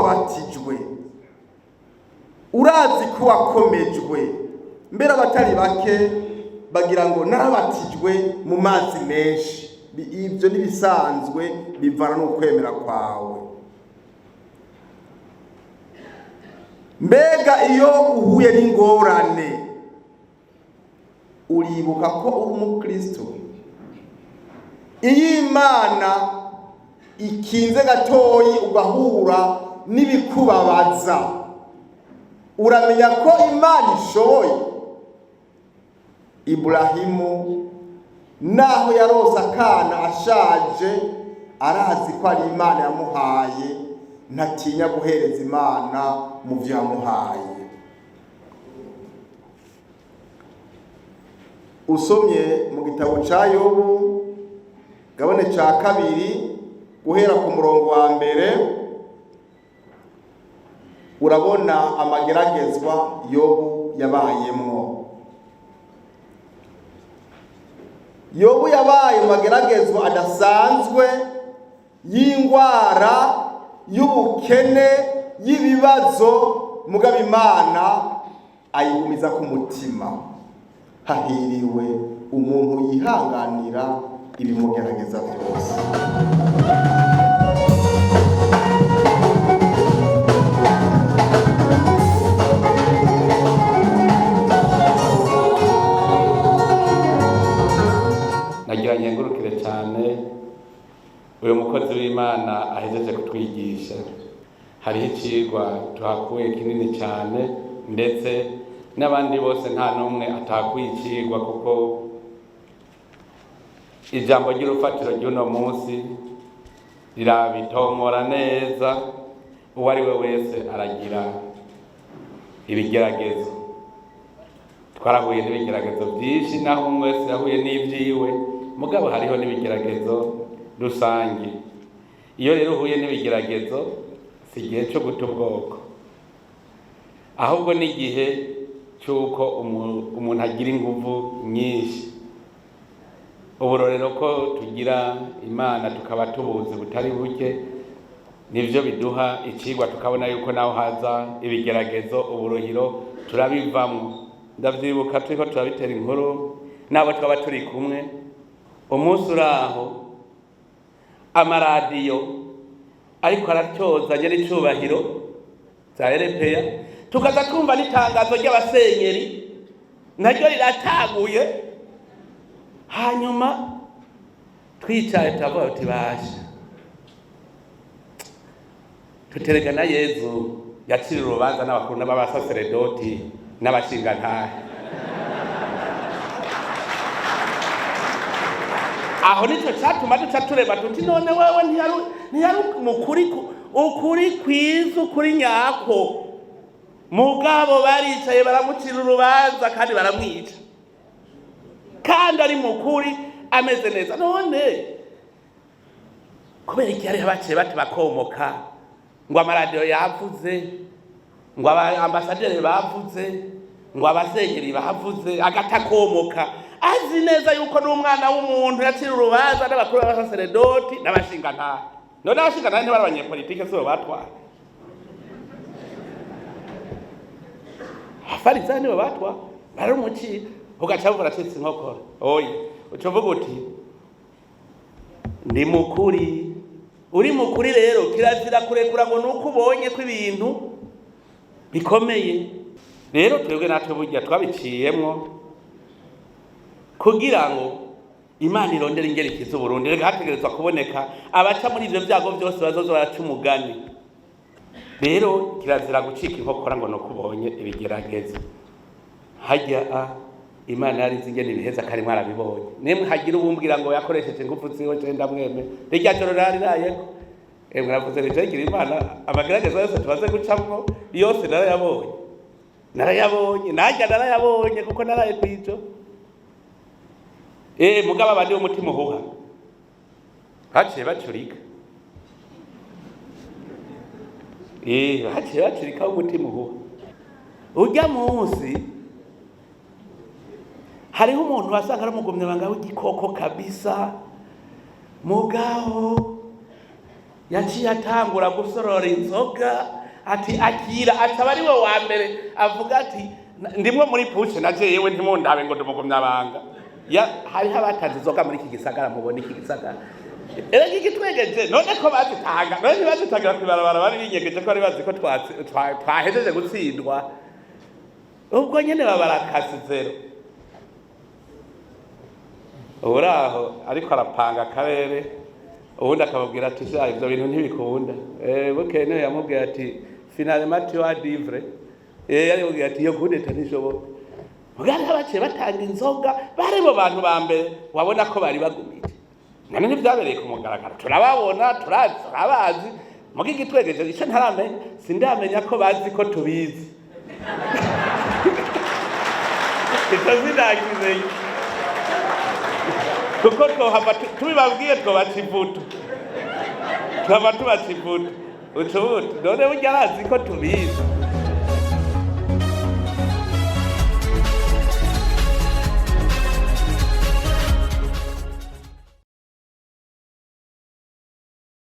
Wabatijwe, urazi ko wakomejwe. Mbere abatari bake bagira ngo narabatijwe mu mazi menshi. Ibyo n'ibisanzwe, bivana n'ukwemera kwawe. Mbega iyo uhuye n'ingorane, uribuka ko uri umukristo? Iyo Imana ikinze gatoyi ugahura n'ibikubabaza, uramenya ko Imana ishoboye. Iburahimu naho yarose akana ashaje, arazi ko ari Imana yamuhaye, ntatinya guhereza Imana mu byo yamuhaye. Usomye mu gitabo cya Yobu, gabone cya kabiri, guhera ku murongo wa mbere, urabona amageragezwa Yobu yabayemwo. Yobu yabaye mu mageragezwa adasanzwe y'indwara, y'ubukene, y'ibibazo, mugabo Imana ayigumiza ku mutima. Hahiriwe umuntu yihanganira ibimugerageza byose. Nagira nkengurukire cyane uyu mukozi w'Imana ahejeje kutwigisha. Hariho icigwa tuhakuye kinini cyane, ndetse n'abandi bose nta n'umwe atakuye icigwa, kuko ijambo ry'urufatiro ry'uno munsi rirabitomora neza. Uwo ari we wese aragira ibigeragezo. Twarahuye n'ibigeragezo byinshi, naho umwe wese yahuye n'ibyiwe, mugabo hariho n'ibigeragezo rusange. Iyo rero uhuye n'ibigeragezo, si igihe cyo guta ubwoko, ahubwo ni igihe cy'uko umuntu agira inguvu nyinshi. Uburorero ko tugira Imana tukaba tubuzi butari buke, nivyo biduha icigwa, tukabona yuko naho haza ibigeragezo, uburuhiro, turabivamwo. Ndavyibuka turiko turabitera inkuru n'abo twaba turi kumwe. Umunsi uraho amaradiyo ariko aratyozanye n'icubahiro za erepeya, tukaza twumva n'itangazo ry'abasenyeri naryo rirataguye. Hanyuma twicaye turavuga tuti: "Basha, tuterega na Yezu yacira urubanza n'abakuru n'abasaseredoti n'abashingantahe." Aho nico catuma duca tureba tuti: "None wewe ntiyari mukuri, ukuri kwiza, ukuri nyako?" Mugabo baricaye baramucira urubanza kandi baramwica, kandi ari mukuri, ameze neza. None kubera iki hariho baciye bati bakomoka ngo amaradiyo yavuze, ngo aba ambasaderi bavuze, ngo abasenyeri bavuze, agatakomoka azi neza yuko n'umwana w'umuntu yacira urubanza n'abakuru b'abasaseredoti n'abashingantahe? None abashingantahe ntibari abanyepolitike? Sibo batwara? Abafarisayo nibo batwara, barumucira. Ugaca buvuga acitse inkokora? Oya, uca uvuga uti: "Ndi mukuri." Uri mukuri rero kirazira kurekura ngo nuko ubonye ko ibintu bikomeye. Rero twebwe natwe burya twabiciyemwo kugira ngo Imana irondere ingeri ikiza Uburundi. Reka hategerezwa kuboneka abaca muri ivyo vyago vyose bazoza baraca umugani. Rero kirazira gucika inkokora ngo nuko ubonye ibigeragezo. Harya a Imana yari izi ingene ibiheza, kari mwarabibonye. Nemwe hagira ubumbwira ngo yakoresheje ingufu ziwe, je ndamweme. Rirya joro rarirayeko, emwe navuze nti: "Jegira Imana, amagerageza yose tumaze gucamwo yose narayabonye, narayabonye, najya narayabonye, kuko naraye kwijo." Mugabo abandi b'umutima uhuha baciye bacurika, baciye bacurika w'umutima uhuha. Urya munsi hariho umuntu wasanga ari umugumyabanga w'igikoko kabisa, mugabo Yaciye atangura gusorora inzoga, ati akira, akaba ari we wa mbere avuga ati ndimwo muri putsch na jewe, ntimundabe ngo ndumugumyabanga. Hariho abatanze inzoga muri iki gisagara, mubona iki gisagara erega igitwegeje. None ko bazitanga, none ntibazitangira kw'ibarabara, bari binyegeje ko bari bazi ko twahejeje gutsindwa. Ubwo nyene babarakasi zéro. Uraho ariko arapanga akarere, ubundi akababwira ati sha, ivyo bintu ntibikunda. Bukeye niwe yamubwiye ati finalement tu as dit vrai. Yarimubwiye ati iyo kudeta ntishoboka. Mugari baciye batanga inzoga, bari bo bantu ba mbere wabona ko bari bagumije. None ntibyabereye ku mugaragaro, turababona, turazi, turabazi. Muga igitwegeje, ico ntaramenya, sindamenya ko bazi ko tubizi. Ico sindakimenya, kuko twohava tubibabwiye twobaca ivutu, twaba tubaca ivutu utubutu. None burya arazi ko tubizi.